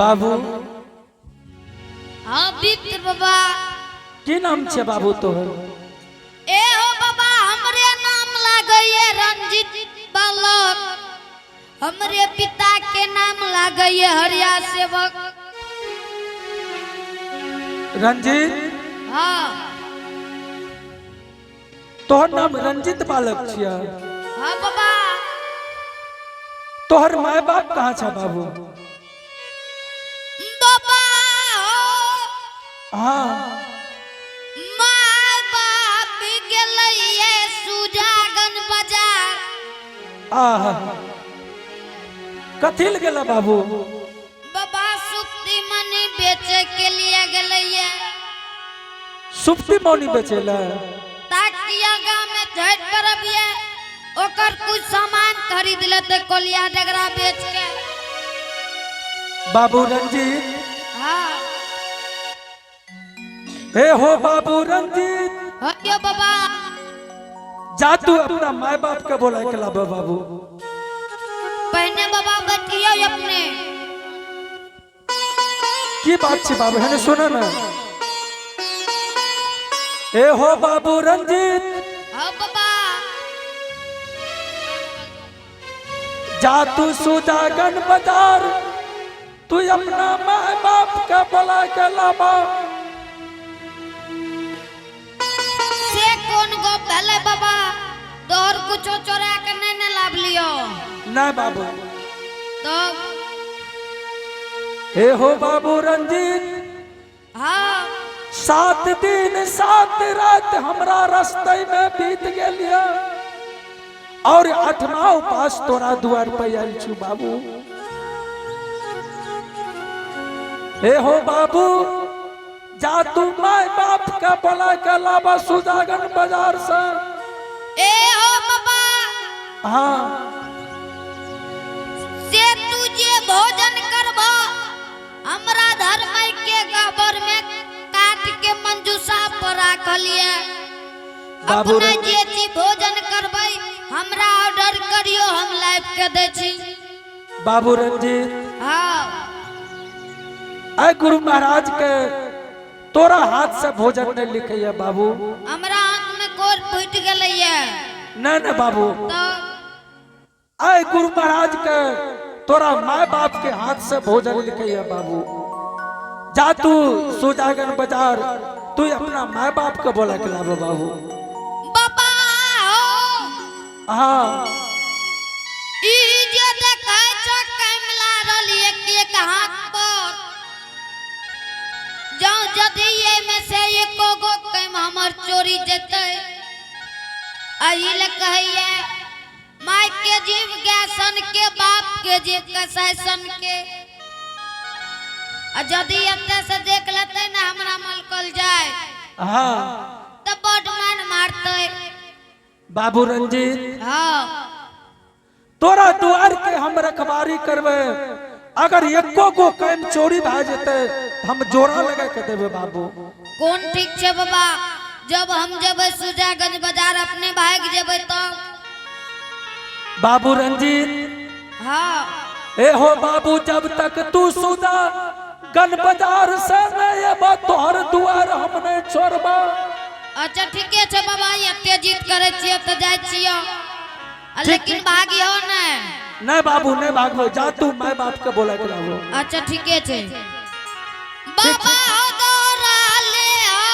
बाबू। हाँ विप्र बाबा। की नाम छे बाबू तोहर? ए हो बाबा, हमरे नाम लागैये रंजीत बालक, हमरे पिता के नाम लागैये हरिया सेवक। रंजीत? हाँ। तोहर नाम रंजीत बालक छिया? हाँ बाबा। तोहर माय बाप कहाँ छा बाबू? बाबा हो। हाँ। माय बाप गेलैये सुजागन बाजार। आहा, कथी लए गेला बाबू? बाबा, सुप्ती मनी बेचे के लिए गेलैये। सुप्ती मौनी बेचेला? ताकि आगा में छठ पर्व ये, ओकर कुछ सामान खरीद लेते कोलिया डगरा बेच के। बाबू रंजीत। हाँ। हे हो बाबू रंजीत। हाँ यो बाबा। जा तू अपना माय बाप के बोला के लाबा बाबू। पहने बाबा बैठियो अपने। की बात छे बाबू? है सुनो ना। ए हो बाबू रंजीत। हाँ बाबा। जा तू सुजागन बाजार, तू अपना माय बाप के बोला के लाबा। से कौन गप भेलै बाबा? तोहर कुछो चोरा के नहीं ने लाभ लियो? नहीं बाबू। तो? हे हो बाबू रंजीत। हाँ। 7 दिन 7 रात हमरा रास्ते में बीत गेलिया और आठमा उपास तोरा द्वार पर आयल छु बाबू। हे हो बाबू, जा तू माय बाप के बोला के लाबा सुजागन बाजार से। ए हो बाबा। हाँ। से तू जे भोजन करबो, हमरा धर्म के गहबर में काट के मंजूषा पर राखलिए। बाबू अपना जे चीज भोजन करबै, हमरा ऑर्डर करियो, हम लाइव के दै छी। बाबू रंजीत। हाँ। आय गुरु महाराज के तोरा हाथ से भोजन नहीं लिखैया बाबू। हमरा आंख में कोर फूट गेलैये। नहीं नहीं बाबू। तो? आय गुरु महाराज के तोरा माय बाप के हाथ से भोजन लिखैया बाबू। जा तू सुजागन बाजार, तू अपना माय बाप के बोला के लाबो बाबू। बाबा हो। हाँ। ई जे देखै छ कैमला रहल एक एक हाथ पर, जौ यदि एमे से एको गो कैम हमर चोरी जेतै, एहि लए कहैये माय के जीव गाय सन के, बाप के जीव कसाई सन के। आ यदि एतऽ से देख लेतै ने हमरा मलकल जाय, तऽ बड मान मारतै। बाबू रंजीत। हाँ। तोरा द्वार के हम रखवारी करबे, अगर एको गो कैम चोरी भए जेतै तऽ हम जोड़ा लगा के देबे बाबू। कोन ठीक छै बाबा, जब हम जेबै सुजागंज बाजार, अपने भागि जेबै तब? बाबू रंजीत। हाँ। ए हो बाबू, जब तक तू सुजा गन बाजार से नहीं एबा, तोहर दुआर हम नहीं छोड़बा। अच्छा, ठीके छै बाबा, एते जिद करै छियै तऽ जाइ छियै आ लेकिन भागियो ने। नहीं बाबू, नहीं भागबो। जा तू माय बाप के बोला के लाबो। अच्छा, ठीके छै बाबा। हो दौड़ा ले हो।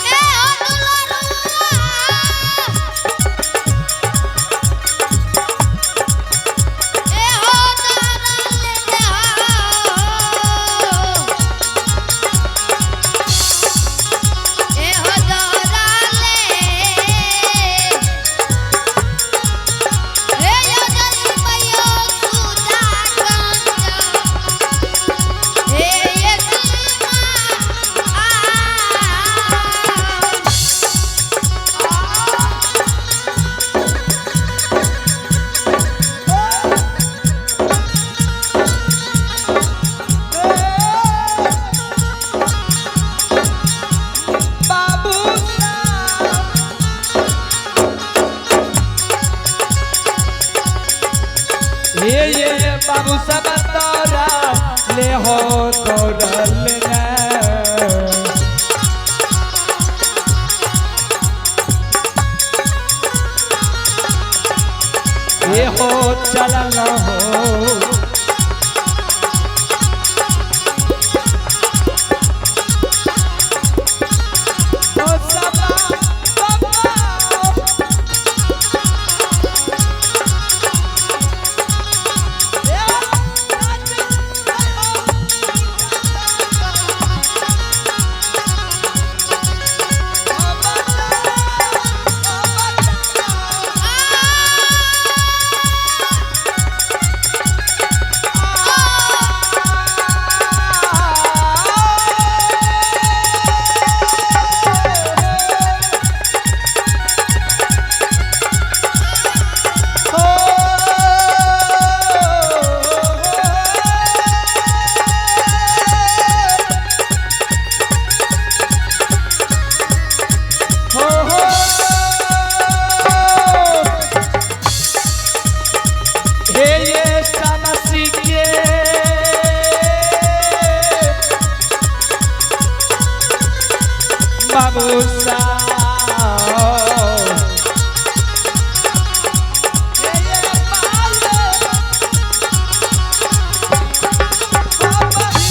ए हो दुलरुआ। ए हो दौड़ा ले हो। ए हो दौड़ा ले। ने। ये हो चलल हो। ओ सबा बाबा। हे ये समसी के बाबू साहब। हे ये बाल बाबा ही।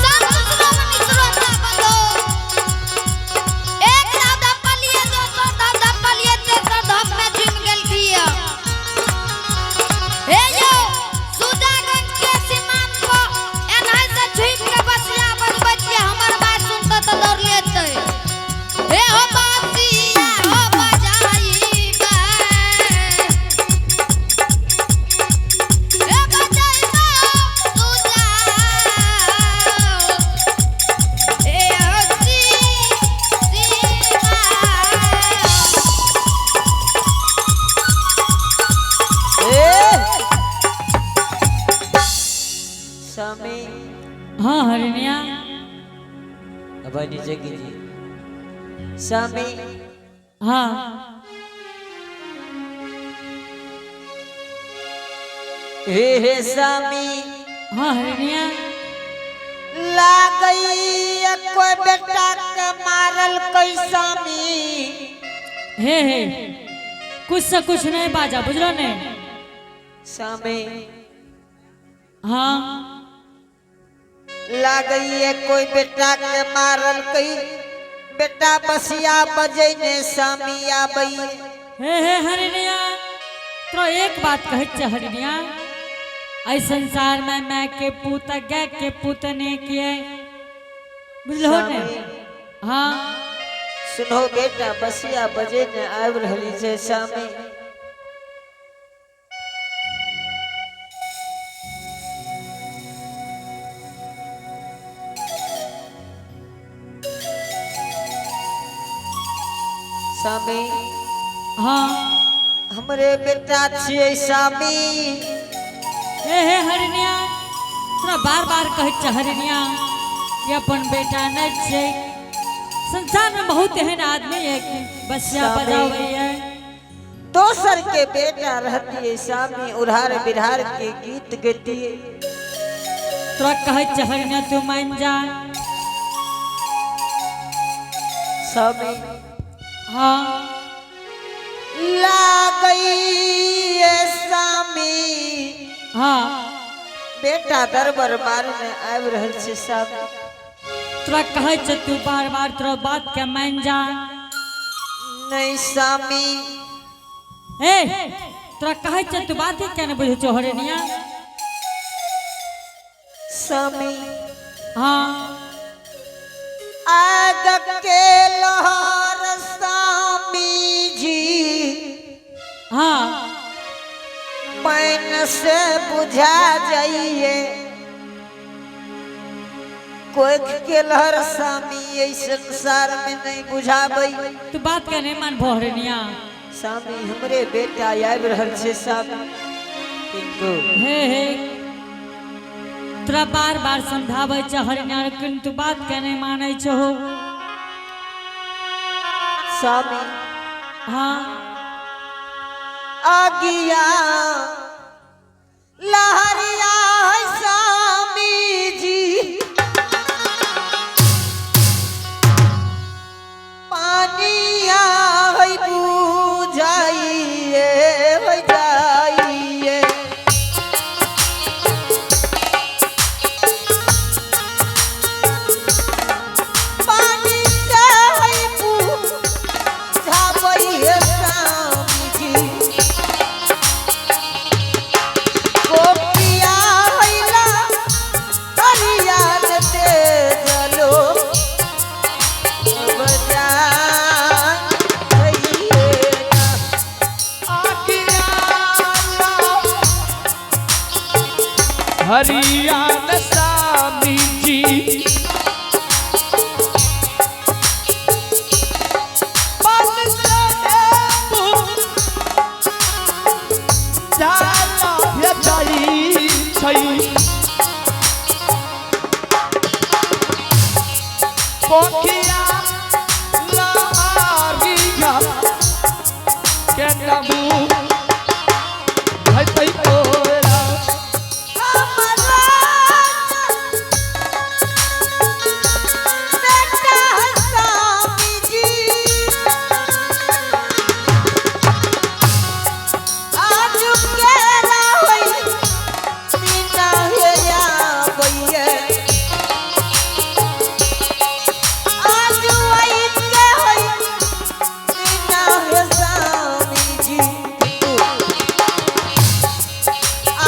सब सुनो श्रोता बंधु, एक धाप धपलिए, दोसर धाप धपलिए, तेसर धाप में जुम गेलखिए। हे यौ, सुजागंज के सीमान पर एनाहि से छुपि के बसिया बजबै छियै, हमर बात सुनतै तऽ दौड़ले एतै। हे हो बसिया हो बजाइबै। हे बजाइबै सुजा। ए हो सी सीमा। स्वामी। हाँ हरिणिया। अब नीचे कीजिए स्वामी। हाँ। हे हे स्वामी। हाँ हरिणिया। लागई कोई बेटा के मारल कई स्वामी। हे हे, कुछ से कुछ नहीं बाजा, बुझलो ने? स्वामी। हाँ। लागई कोई बेटा के मारल कई बेटा बसिया बजैने स्वामी आबई। हे हे हरिणिया, तो एक बात कहै छै हरिणिया, एहि संसार में मैं के पूत गै के पूत ने किए, बुझलो ने? हाँ। सुनो बेटा बसिया बजैने आबि रहली छै स्वामी। स्वामी। हाँ। हमरे बेटा छियै स्वामी। हे हे हरिणिया, तोरा बार बार कहै छै हरिणिया कि अपन बेटा नहि छै। संसार में बहुत एहन आदमी है कि बसिया स्वामी। बजाबै है। दोसर के बेटा रहतियै स्वामी, उधार बिधार के गीत गैतियै। तोरा कहै छै हरिणिया, तू मान जा। स्वामी। हाँ। लागैये स्वामी। हाँ। बेटा दरबर मारने आबि रहल छै स्वामी। तोरा कहै छै तू बार बार, तोरा बात के मान जा। नहीं स्वामी। ए, तोरा कहै छै, तू बात ही केना बुझै छौ हरिणिया? स्वामी। हाँ। आग के लहर स्वामी जी। हाँ। पैन से बुझा जाइए कोई के लहर सामी ये संसार में नहीं बुझाबई। तू बात के नहीं मान हरिणिया। सामी हमरे बेटा आबि रहल छै सामी किंतु हे हे तोरा बार बार समझाबै छै हरिणिया, किंतु बात के नहीं मानै छहो। सामी हाँ आगिया लहरिया है स्वामी जी पानिया है बुझाइए है जाइए। पानी से है बुझाबैये स्वामी जी। गोपिया हैला हरिया ते जलो बजा हरियाण स्वामी जी पोखिया लहरिया के नबू भैतै तोरा। बेटा स्वामी जी आज केरा होई मीना हे आबैये आज आई के होई मीना हे स्वामी जी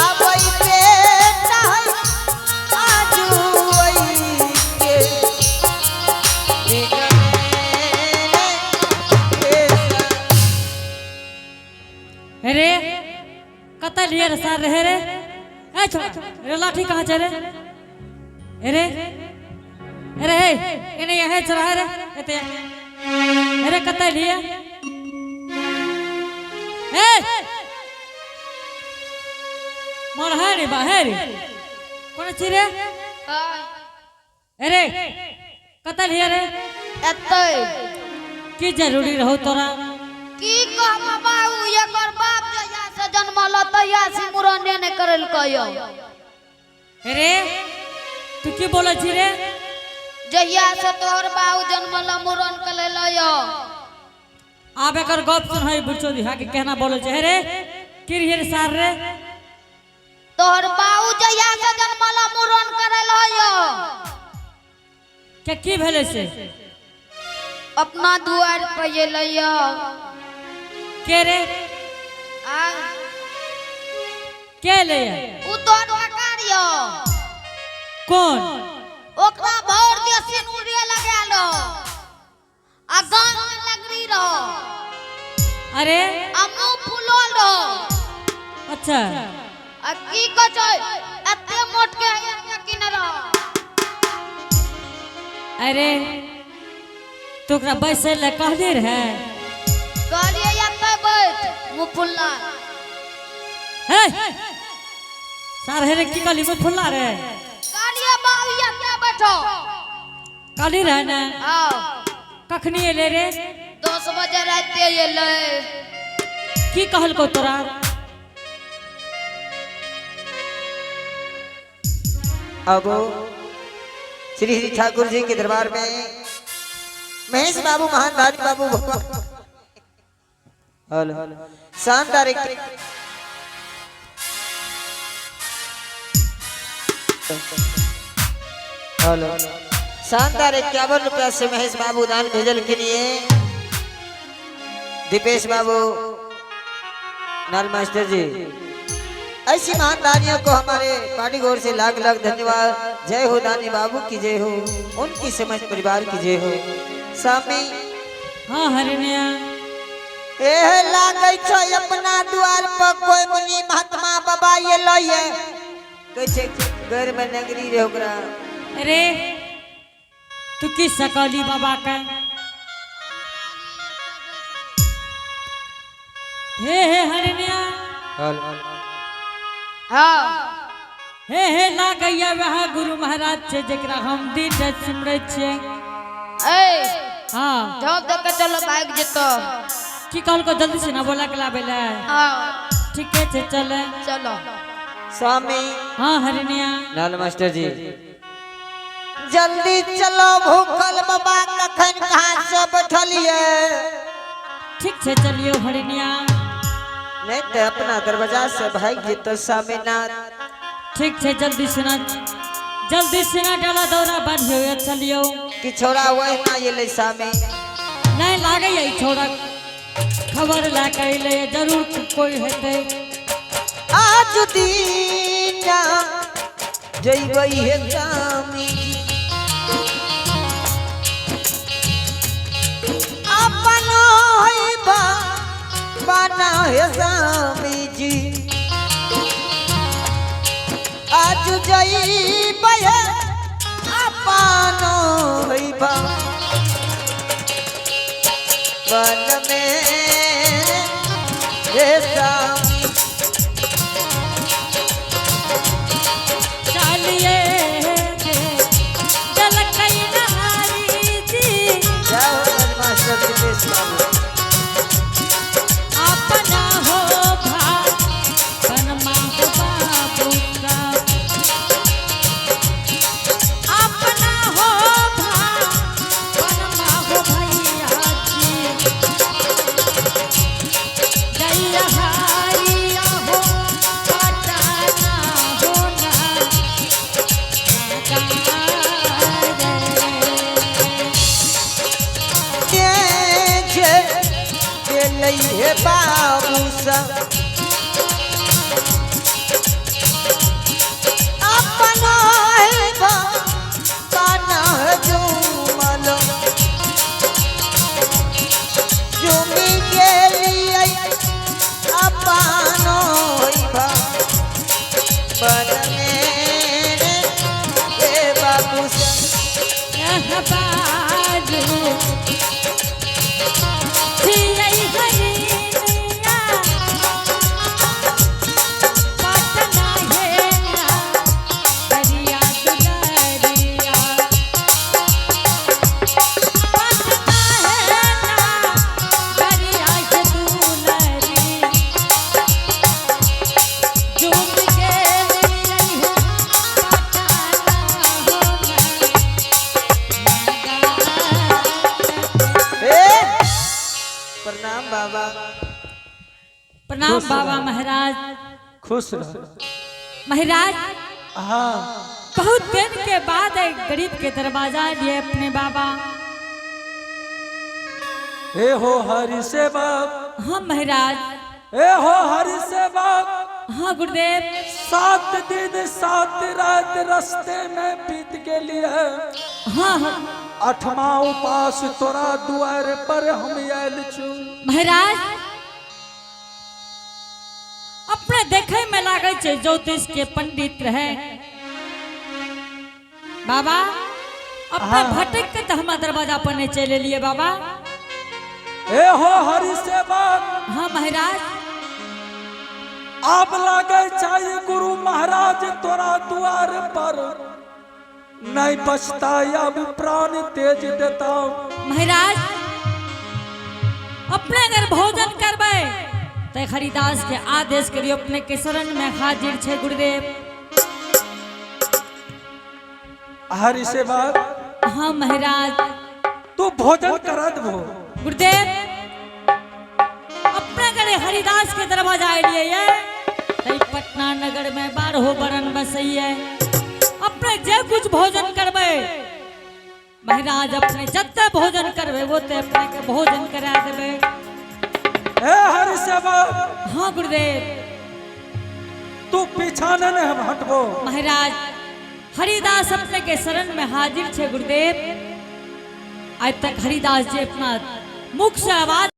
आबै बेटा आज आई के अरे कतऽ लिए रे सार रहे रे? ए छोड़ा रे, लाठी कहाँ चले? अरे अरे हे एने यहाँ चला रे एते। अरे कतऽ लिए? ए मोर है रे बा है रे कोन छी रे? अरे कतऽ लिए रे? एतै। की जरूरी रहो तोरा? की कहब बाबू, एकर बाप जहिया से जन्मल तहिया से मुड़ने नहि करेलकै यौ। अरे तू की बोलै छी रे? जहिया से तोहर बाबू जन्मल मुड़न करेल यौ। आब एकर गप सुनहै बुझो दिहा के केना बोलै छै। रे की रहिए रे सार रे? तोहर बाबू जहिया से जन्मल मुड़न करेल यौ। के की भेलै से? अपना दुआर पर एलै यौ। के रे? आ के ले? उ तोहर ककार यौ। कौन? ओकरा भर दे सिनुरे लगायल रहो आ गान में लगरी रहो। अरे आ मुंह फुलल रहो। अच्छा आ की कहै छै एते मोट के हैया की न रहो। अरे तो ओकरा बैसै लए कहने रहे? कहलियै एते बैठ मुंह फुलला। हे सार हे रे की कहली मुँह फुल्ला रे? कहलियै बाबू एते बैठो। कहली रहे ने? आओ। कखनी एले रे? 10 बजे राति एलै। की कहलको तोरा? अब श्री श्री ठाकुर जी के दरबार में महेश बाबू महान धारी बाबू हेलो शानदार एक हेलो शानदार 51 रुपया से महेश बाबू दान भेजल के लिए दीपेश बाबू नाल मास्टर जी ऐसी महान दानियों को हमारे पार्टी की ओर से लाख लाख धन्यवाद। जय हो दानी बाबू की जय हो, उनकी समस्त परिवार की जय हो। स्वामी हाँ हरिणिया एह लागै छो अपना द्वार पर कोई मुनि महात्मा एलैया कहै छै घर में नगरी रहे ओकरा। अरे तू की सकौली बाबा का? हे हे हरनिया। हाँ। हे हे लागैया वह गुरु महाराज छै जेकरा हम दिन राति सिमरै छियै। ए। हाँ। जॉब दे के चलो, भाग जेतो। की कहलको? जल्दी से ना बोला के लाबै ले? हाँ। ठीके छै, चले। चलो। स्वामी। हाँ हरनिया। लाल मास्टर जी, जल्दी चलो, भूखल बाबा कखन कहाँ से बैठलिए। ठीक छै, चलियो हरनिया। नहीं तो अपना दरवाजा से भाग जेतो स्वामीनाथ। ठीक छै, जल्दी से ना, जल्दी से ना डाला दौरा बांधियो, चलियो। कि छोरा वही ना एलै स्वामी। नहीं लागैया ई छोरा खबर लए के अइलै, जरूर कोई हेतै। आज दीना जइबै हे स्वामी, अपन होइबा बना हे स्वामी जी। आज जइबै हे अपन होइबा बन में हे स्वामी। चलिए गे जलकै नहारी जी। जय हो मास्टर दिनेश बाबू। अपना हो भा बनमा हो बाबू का, अपना हो भा बनमा हो भैया जी। दैया हारिया हो पटाना हो ना रे। के जे गेलै हे बाबू सब अपना हे बाना झूमल झूमी गेलियै अपनो हे बन में रे बाबू सब। बाजू छियै हरिनिया, पटना हे दरिया दुलरिया, पटना हे दरिया के दुलरी। झूम के हो पटना हो ना। ए, प्रणाम बाबा। प्रणाम बाबा महाराज। खुश रह। महाराज। हाँ। बहुत दिन के बाद एक गरीब के दरवाजा लिए अपने बाबा। हे हो हरि सेवक। हाँ महाराज। हे हो हरि सेवक। हाँ गुरुदेव। 7 दिन 7 रात रस्ते में बीत के लिए। हाँ हाँ अठमा उपास तोरा दुआर पर हम आयल छु। महाराज, अपने देखे में लागे छै ज्योतिष के पंडित रहे बाबा। अपने भटक के तो हमारा दरवाजा पर नहीं चले लिए बाबा। हे हो हरि सेवक। हाँ महाराज। आब लागे चाहिए गुरु महाराज तोरा दुआर पर नहीं बचता, अब प्राण तेज देता। महाराज, अपने अगर भोजन करबै तऽ हरिदास के आदेश करियो, अपने के शरण में हाजिर छै गुरुदेव। हरि सेवक। हाँ महाराज। तू भोजन करा दबो। गुरुदेव, अपने घरे हरिदास के दरवाजा एलिए ये तै पटना नगर में बारहो बरन बसैये। अपने जे कुछ भोजन करबै महाराज, अपने जते भोजन करबै ओते अपने के भोजन करा देबै। हे हरि सेवक। हाँ गुरुदेव। तू पीछा न हम हटबो। महाराज, हरिदास अपने के शरण में हाजिर छे गुरुदेव। आज तक हरिदास जी अपना मुख से आवाज